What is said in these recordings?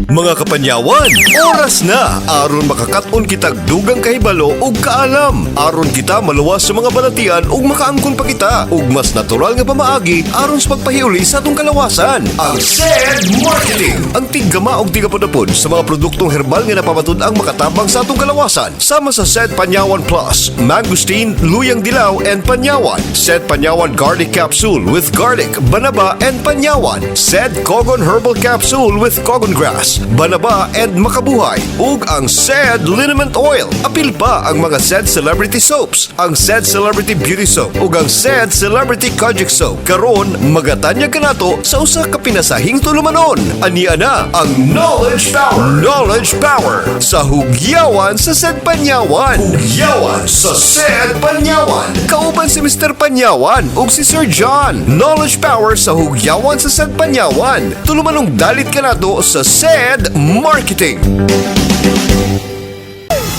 Mga kapanyawan, oras na aron makakaton kitag dugang kahibalo ug kaalam. Aron kita maluwas sa mga balatian ug makaangkon pa kita ug mas natural nga pamaagi aron sa pagpahiuli sa atong kalawasan. Ang SED Marketing, ang tiggama og tigapudapod sa mga produktong herbal nga napamatud-ang makatabang sa atong kalawasan. Sama sa SED Panyawan Plus, Mangosteen, Luyang Dilaw and Panyawan. SED Panyawan Garlic Capsule with garlic, banaba and panyawan. SED Kogon Herbal Capsule with kogon grass, banaba and makabuhay. Ug ang SED Liniment Oil. Apil pa ang mga SED Celebrity Soaps, ang SED Celebrity Beauty Soap ug ang SED Celebrity Kojic Soap. Karon magatanyag kanato sa usa ka pinasahing tulumanon. Ania na ang Knowledge Power. Knowledge Power sa Hugyawan sa SED Panyawan. Hugyawan sa SED Panyawan. Kauban si Mr. Panyawan ug si Sir John. Knowledge Power sa Hugyawan sa SED Panyawan. Tulumanong dalit kanato sa SED Marketing.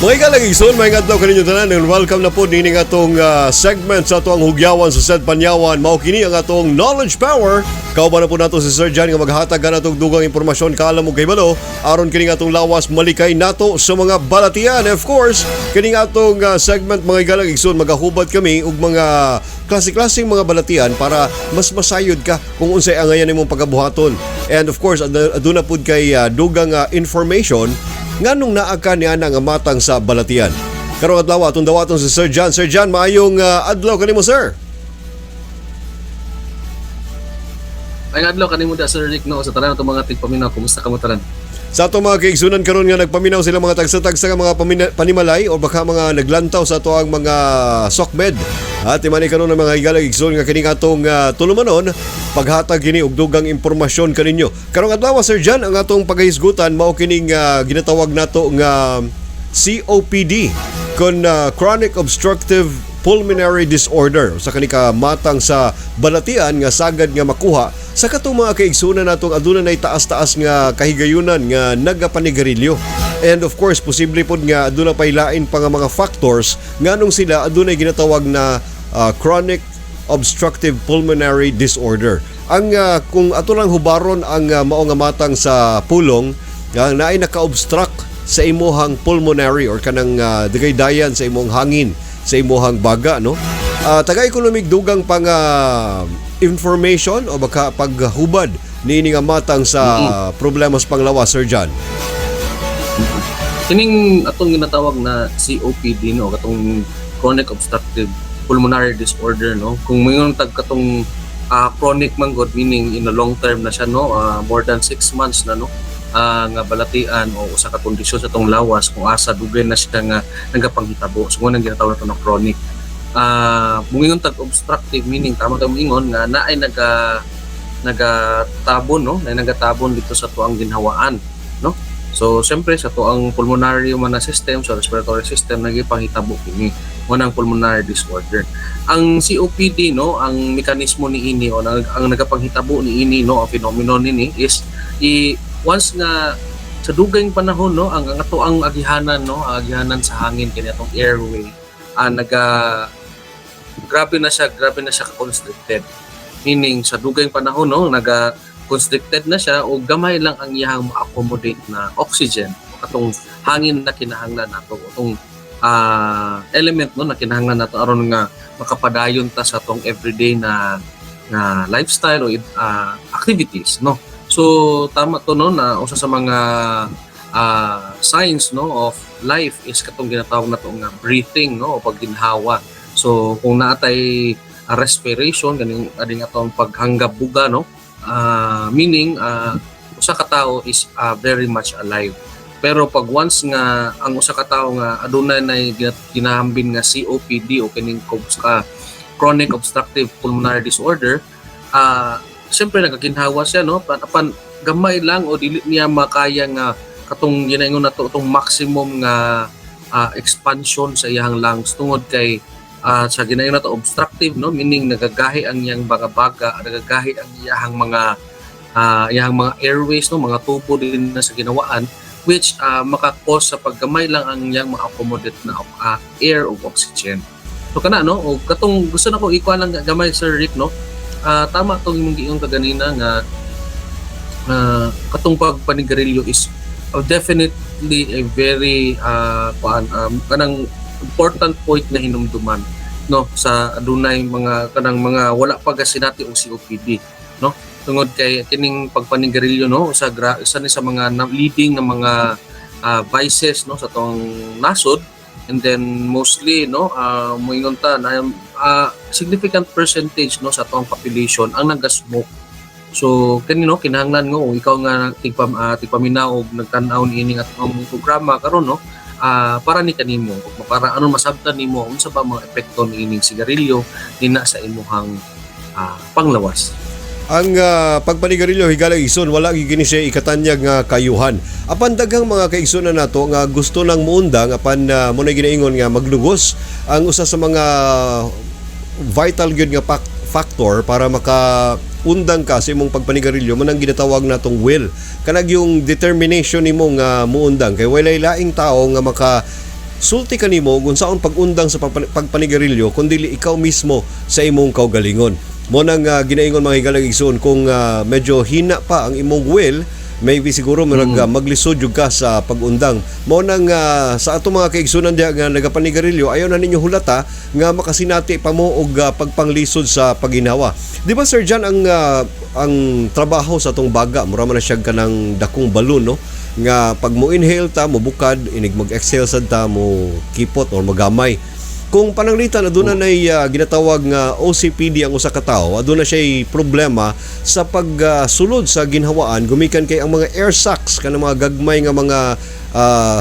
Mga igalang igsoon, may adlaw kaninyo tanan and welcome na po nining atong segment sa atong Hugyawan sa SED Panyawan. Mao kini ang atong Knowledge Power. Kauban na po nato si Sir John nga maghatag kanatong dugang impormasyon, kaalam ug kahibalo aron kining atong lawas malikay nato sa mga balatian. And of course, kining atong segment, mga igalang igsoon, magahubad kami og mga klase-klaseng mga balatian para mas masayod ka kung unsay angayan nimong pagabuhaton. And of course, aduna pud kay dugang information nganong naa ka niana nga matang sa balatian. Karong adlaw atong dawaton si Sir John. Sir John, maayong adlaw kanimo, sir. Ay, adlaw kanimo da, Sir Rick, no, sa tanan atong mga tigpaminaw. Kumusta kamo tanan? Sa atong mga kaigsunan karon nga nagpaminaw sila mga tagsa-tagsa nga mga panimalay o baka mga naglantaw sa ato ang mga sokmed. At imani karon ng mga higalang igsoon nga kining atong tulumanon paghatag kini og dugang impormasyon kaninyo. Karong adlaw, Sir John, ang atong pagahisgutan mao kining ginatawag nato nga COPD kon chronic obstructive pulmonary disorder, sa kani ka matang sa balatian nga sagad nga makuha sa katong mga kaigsunan natong aduna nay taas-taas nga kahigayunan nga nagapanigarilyo. And of course, posible pod nga aduna pay lain pa nga mga factors nganong sila adunay ginatawag na chronic obstructive pulmonary disorder. Ang kung ato lang hubaron ang mao nga matang sa pulong nga naay naka-obstruct sa imuhang pulmonary or kanang dagaydayan sa imong hangin sa imuhang baga, no, tagay ko lumig dugang pang information o baka paghubad niini nga matang sa problema sa panglawas, Sir John. Kining atong ginatawag na COPD, no, katong chronic obstructive pulmonary disorder, no. Kung moingon tag katong chronic man gud, meaning in a long term na siya, no, more than 6 months na, no, nga balatian o usa ka kondisyon sa atong lawas kung asa dugay na siya nga nagapanghitabo. So mo nang ginatawag nato na chronic. Muingon tag obstructive, meaning tama ka moingon nga naay nagatabon, no, naay nagatabon dito sa tuang ginhawaan, no. So siyempre sa tuang pulmonary man na system, sa respiratory system nagipanghitabo kini mo nang pulmonary disorder. Ang COPD, no, ang mekanismo ni ini o ang nagapanghitabo ni ini, no, ang phenomenon nini is i once nga sa dugayng panahon, no, ang ato ang agihanan, no, ang agihanan sa hangin, kini atong airway, naga grabe na siya ka-constricted. Meaning sa dugayng panahon, no, naga constricted na siya o gamay lang ang iyang ma-accommodate na oxygen o katong hangin na kinahanglan nato, atong element, no, na kinahanglan nato aron nga makapadayon ta sa atong everyday na nga lifestyle o activities, no. So tama to, no, na usa sa mga signs, no, of life is katong ginatawag nato nga breathing, no, o pagginhawa. So kung naatay respiration, ganing ading atong paghanggab buga, no, meaning usa ka tawo is very much alive. Pero pag once nga ang usa ka tawo nga adunay nay ginahambin nga COPD o kining chronic obstructive pulmonary disorder, siyempre nagaginhawa siya, no, apan gamay lang o dili niya makaya nga katong ginaingon nato itong maximum nga expansion sa iyang lungs tungod kay sa ginaingon nato obstructive, no, meaning nagagahi ang iyang mga baga, nagagahi ang iyang mga airways, no, mga tubo din na sa ginawaan, which maka-cause sa paggamay lang ang iyang ma-accommodate na air o oxygen. So kana, no, o katong gusto na ko ikuha lang gamay, Sir Rick, no. Tama tong imong giingon kaganina nga Katong pagpanigarilyo is definitely a very kuan, kanang important point na hinumduman, no, sa adunay mga kanang mga wala pa gasinati og COPD, no, tungod kay kining pagpanigarilyo, no, isa ni sa mga leading na mga vices, no, sa atong nasod. And then mostly, no, moingon ta na significant percentage, no, sa atong population ang naga-smoke. So kini, no, kinahanglan nga kung ikaw nga tigpaminaw og nagtan-aw niini atong programa karon, no, para ni kanimo, para ano masabtan nimo unsa ba mga epekto niining sigarilyo nina sa imuhang panglawas. Ang pagpanigarilyo, higala igsoon, wala gyud kini siya ikatanyag nga kayuhan. Apan daghang mga kaigsoon na nato nga gusto nang muundang, apan mo na ginaingon nga maglugos. Ang usa sa mga vital gyud nga factor para maka undang ka sa imong pagpanigarilyo man ang ginatawag natong will. Kanang yung determination nimo nga muundang, kay walay laing tao nga maka sulti kanimo kung saon pag-undang sa pagpanigarilyo kun dili ikaw mismo sa imong kaugalingon. Mo nang ginaingon, mga higalang igsoon, kung medyo hina pa ang imong will, maybe siguro murag maglisod jud ka sa pag-undang. Mo nang sa atong mga kaigsunan diha nga nagapanigarilyo, ayaw na ninyo hulata nga makasinati pa mo og pagpanglisod sa paginhawa. Di ba, Sir John, ang trabaho sa atong baga mura man na siya kanang dakong balon, no, nga pag mo inhale ta, mo bukad, inig mag-exhale sad ta, mo kipot or magamay. Kung pananglitan aduna nay ginatawag nga OCPD ang usa ka tawo, aduna siya problema sa pagsulod sa ginhawaan gumikan kay ang mga air sacs, kanang mga gagmay nga mga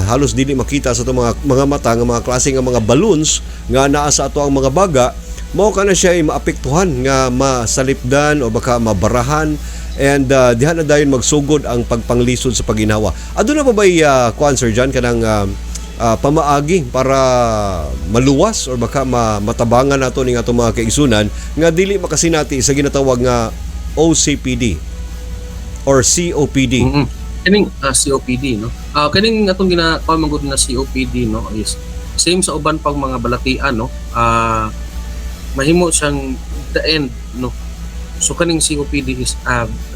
halos dili makita sa atong mga mata nga mga klase nga mga balloons nga naa sa ato ang mga baga, mao kana siya ay maapektuhan nga masalipdan o baka mabarahan and diha na dayon magsugod ang pagpanglisod sa paginhawa. Aduna pa ba'y kuan, Sir John, kanang pamaagi para maluwas or baka matabangan nato ning atong mga kaigsunan nga dili makasinati sa ginatawag nga OCPD or COPD? Kining COPD, no. Kining atong gina man gud nga COPD, no, is same sa uban pang mga balatian, no. Mahimo siyang the end, no. So kaning COPD is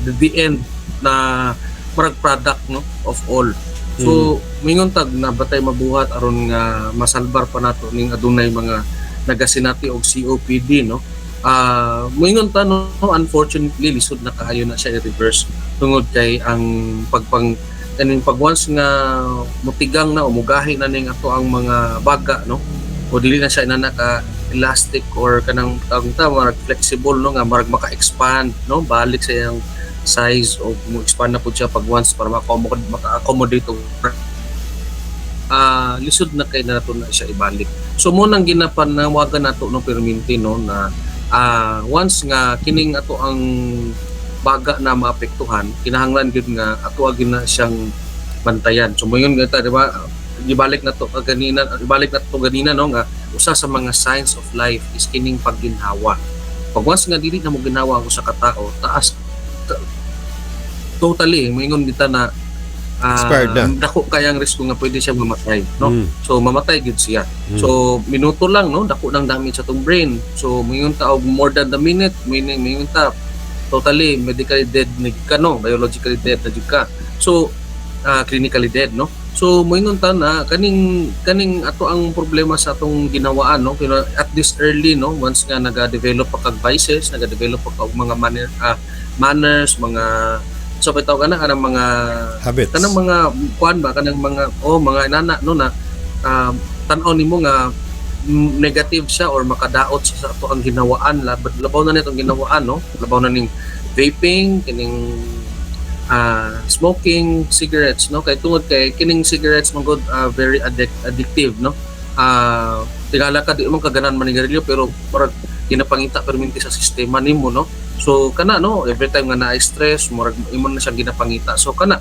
the end na murag product, no, of all. So mingon tag na batay mabuhat aron nga masalbar pa nato ning adunay mga nagasinati og COPD, no. Moingon ta, no, unfortunately lisod na kaayo na siya i-reverse tungod kay ang pagpang kaning pag once nga mutigang na o mugahi na ning ato ang mga baga, no, o dili na siya inana ka elastic or kanang tawag ta marag flexible, no, nga marag maka-expand, no, balik sa iyang size o mo expand na pud siya pag once para maka-accommodate og lisod na kay nato na siya ibalik. So mo nang ginapanawagan nato, no, perminti, no, na once nga kining ato ang baga na maapektuhan, kinahanglan gyud nga ato gyud na siyang bantayan. So moingon ta, di ba, ibalik na to kaganina, ibalik na to ganina, no, nga usa sa mga signs of life is kining pagginhawa. Pag once nga dili na mo ginhawa ang usa ka tawo, taas totally moingon kita na Expired na. Dako kayang risk nga pwede siya mamatay, no? So mamatay gyud siya. So minuto lang, no, dako ng damage sa atong brain. So moingon ta og more than the minute, meaning moingon ta totally medically dead ni ka, no, biologically dead na jud ka. So clinically dead, no. So moingon ta na kaning kaning ato ang problema sa atong ginawaan, no, pero at this early, no, once nga naga-develop pa kag vices, naga-develop pa kag mga manners, mga so pa tawag kana kanang mga Habits. Kanang mga kuan ba, kanang mga, oh, mga inana, no, na tan-aw nimo nga negative siya or makadaot siya sa ato ang ginawaan, labaw na nitong ginawaan, no, labaw na ning vaping, kining smoking cigarettes, no, kay tungod kay kining cigarettes man gud very addictive, no. Tingala ka di man kaganan manigarilyo, pero murag ginapangita perminti sa sistema nimo, no. So kana, no, every time nga na stress, murag imo na siyang ginapangita. So kana,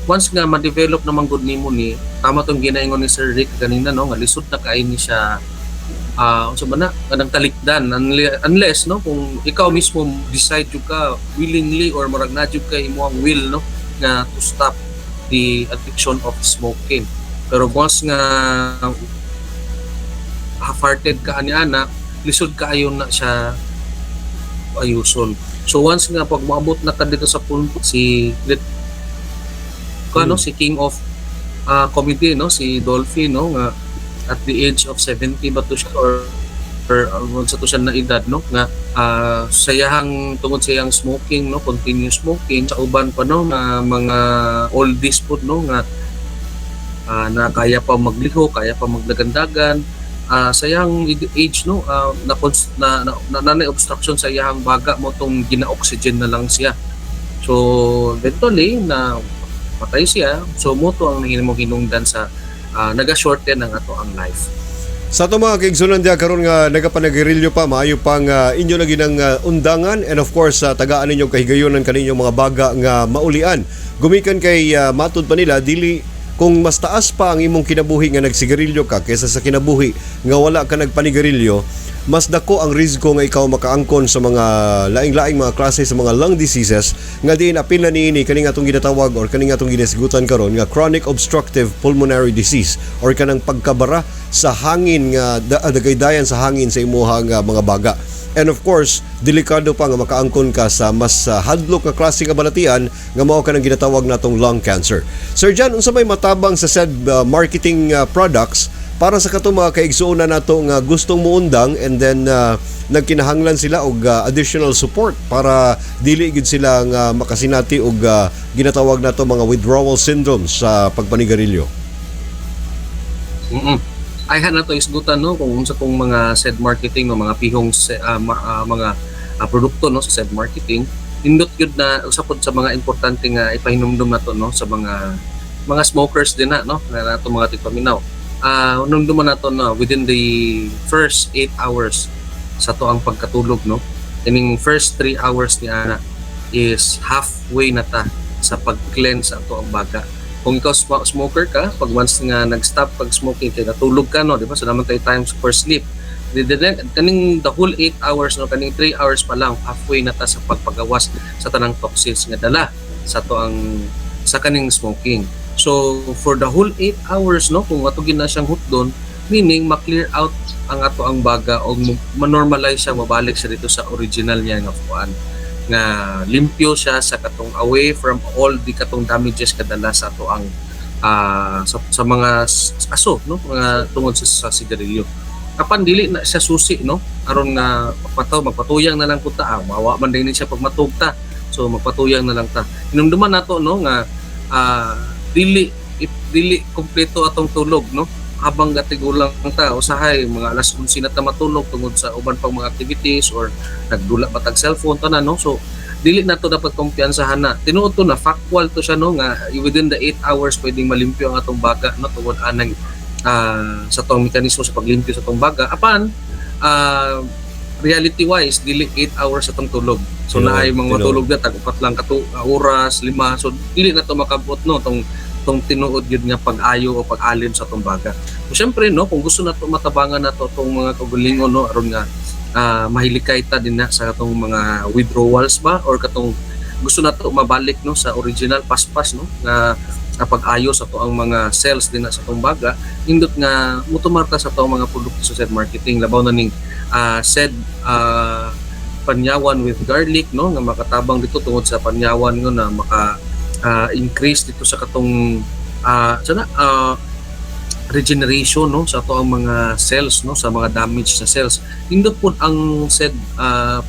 once nga ma-develop naman gud nimo ni, tama tong ginaingon ni Sir Rick kanina, no, nga lisod na kay ni siya unsa ba na kanang talikdan, unless, no, kung ikaw mismo decide jud ka willingly or murag na jud kay imo ang will, no, nga to stop the addiction of smoking. Pero once nga half-hearted ka ani ana, lisod kaayo na siya ayuson. So once nga pag moabot na ka dito sa punto si Kuan, no, si King of Comedy, no, si Dolphy, no, nga at the age of 70 ba to siya or sa to siya na edad, no, nga sayahang tungod sa iyang smoking, no, continuous smoking sa uban pa, no, nga mga oldies pod, no, nga na kaya pa magliho, kaya pa magdagandagan, sa iyang age, no, na, na, na, na, na, obstruction sa iyang baga mo tong gina-oxygen na lang siya. So eventually na patay siya. So mo to ang nahimong hinungdan sa naga-shorten ang ato ang life. Sa ato mga kaigsunan diya karon nga nagapanagirilyo pa, maayo pang inyo na ginang undangan and of course tagaan ninyong kahigayonan kaninyong mga baga nga maulian. Gumikan kay matud pa nila, dili kung mas taas pa ang imong kinabuhi nga nagsigarilyo ka kaysa sa kinabuhi nga wala ka nagpanigarilyo, mas dako ang risiko nga ikaw makaangkon sa mga laing-laing mga klase sa mga lung diseases nga diin apil na niini kaning atong ginatawag or kaning atong ginisgutan karon nga chronic obstructive pulmonary disease or kanang pagkabara sa hangin nga dagaydayan sa hangin sa imuhang mga baga. And of course, delikado pa nga makaangkon ka sa mas hadlok nga klase nga balatian nga mao kanang ginatawag natong lung cancer. Sir John, unsa may matabang sa said marketing products para sa katong mga kaigsuonan nato nga gustong muundang and then nagkinahanglan sila og additional support para dili gid sila nga makasinati og ginatawag nato mga withdrawal syndrome sa pagpanigarilyo? Ayhan na to isgutan, no, kung unsa tong mga said marketing, no, mga pihong mga produkto, no, sa said marketing. Nindot gyud na usa pod sa mga importante nga ipahinumdum nato, no, sa mga smokers din na, no, na nato mga tigpaminaw. Hinumduman nato na within the first 8 hours sa to ang pagkatulog, no, kining first 3 hours ni ana is halfway na ta sa pag-cleanse ato ang baga. Kung ikaw smoker ka, pag once nga nag-stop pag smoking kay natulog ka, no, di ba? So naman tayo times for sleep. Kaning the whole 8 hours, no, kaning 3 hours pa lang, halfway na ta sa pagpagawas sa tanang toxins nga dala sa to ang sa kaning smoking. So for the whole 8 hours, no, kung ato gina siyang hutdon, meaning ma-clear out ang ato ang baga o ma-normalize siya, mabalik siya dito sa original niya nga kuan nga limpyo siya sa katong away from all the katong damages kadala sa ato ang sa mga aso, no, mga tungod sa sigarilyo. Apan dili na siya susi, no, aron nga magpataw magpatuyang na lang pud ta, mawa man din siya pag matug ta, so magpatuyang na lang ta. Hinumduman nato, no, nga dili dili kompleto atong tulog, no, habang gatigulang ta. Usahay mga alas 11 na ta matulog tungod sa uban pang mga activities or nagdula pa tag cellphone tanan, no. So dili na to dapat kumpiyansahan na tinuod to na factual to siya, no, nga within the 8 hours pwedeng malimpyo ang atong baga, no, tungod anang sa tong mekanismo sa paglimpyo sa atong baga. Apan reality wise, dili 8 hours atong tulog. So Tinuod, naay mga tinuod. matulog na tag upat lang katu oras, lima. So dili na to makabot, no, tong tinuod gyud nga pag-ayo o pag-alim sa atong baga. So syempre, no, kung gusto na to matabangan na to tong mga kaugalingon, no, aron nga mahilikay ta din na sa katong mga withdrawals ba or katong gusto na to mabalik, no, sa original paspas, no, nga nga pag-ayo sa to ang mga cells din na sa atong baga, nindot nga mutumarta sa atong mga produkto sa said marketing, labaw na ning said panyawan with garlic, no, nga makatabang dito tungod sa panyawan nga na maka increase dito sa katong sana regeneration, no, sa ato ang mga cells, no, sa mga damage na cells. Nindot pud ang said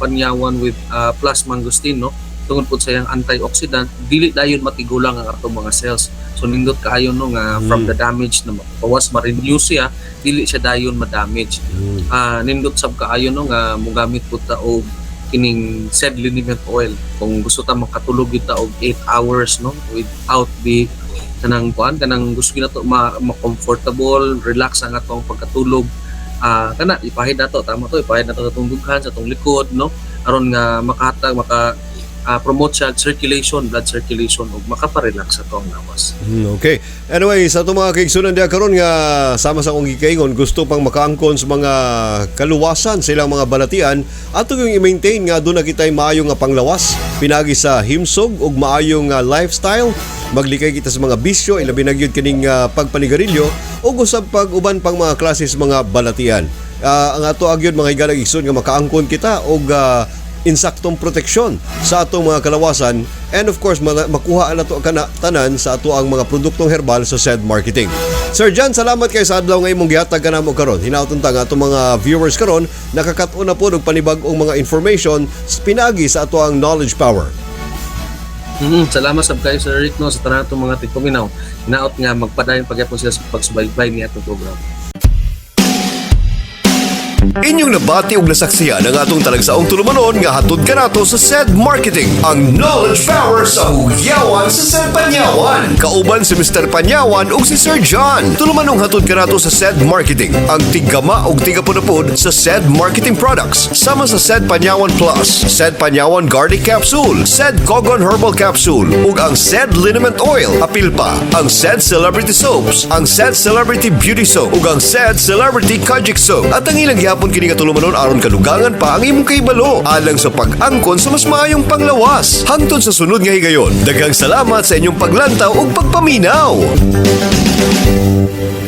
panyawan with plus mangosteen, no, tungod pud sa iyang antioxidant, dili dayon matigulang ang atong mga cells. So nindot kaayo, no, nga from the damage na mapawas, ma-renew siya, dili siya dayon ma-damage. Nindot sab kaayo, no, nga mogamit pud ta og kining said liniment oil kung gusto ta makatulog gyud ta og 8 hours, no, without the kanang kuan, kanang gusto gyud nato ma-comfortable, relax ang atong pagkatulog. Kana ipahid nato, tama to, ipahid nato sa atong dughan, sa atong likod, no, aron nga makahatag maka promote siya circulation, blood circulation ug makapa-relax sa atong lawas. Okay. Anyway, sa atong mga kaigsunan diha karon nga sama sa akong gikaingon, gusto pang makaangkon sa mga kaluwasan sa ilang mga balatian, ato yung i-maintain nga doon na kitay maayo nga panglawas pinagi sa himsog ug maayong nga lifestyle. Maglikay kita sa mga bisyo, ilabi na gyud kining pagpanigarilyo ug usab pag uban pang mga klase sa mga balatian. Ang ato agyod, mga higalang igsoon, nga makaangkon kita og insaktong proteksyon sa atong mga kalawasan and of course makuha na to kana tanan sa ato ang mga produktong herbal sa SED Marketing. Sir John, salamat kay sa adlaw nga imong gihatag kanamo karon. Hinaot unta nga atong mga viewers karon nakakat-on na pod og panibag-ong mga information sa pinaagi sa ato ang Knowledge Power. Salamat sab kayo, Sir Rick, no, sa tanan atong mga tigpaminaw. Hinaot nga magpadayon pagyapon sila sa pagsubaybay ni atong program. Inyong nabati og nasaksihan ang atong talagsaong tulumanon nga hatod kanato sa SED Marketing, ang Knowledge Power sa Hugyawan sa SED Panyawan. Kauban si Mr. Panyawan ug si Sir John. Tulumanong hatod kanato sa SED Marketing, ang tiggama ug tigapunapod sa SED Marketing Products, sama sa SED Panyawan Plus, SED Panyawan Garlic Capsule, SED Kogon Herbal Capsule, ug ang SED Liniment Oil. Apil pa ang SED Celebrity Soaps, ang SED Celebrity Beauty Soap, ug ang SED Celebrity Kojic Soap. At ang ilang gihapon kini nga tulumanon aron kadugangan pa ang imong kahibalo alang sa pag-angkon sa mas maayong panglawas. Hangtod sa sunod nga higayon, daghang salamat sa inyong paglantaw ug pagpaminaw.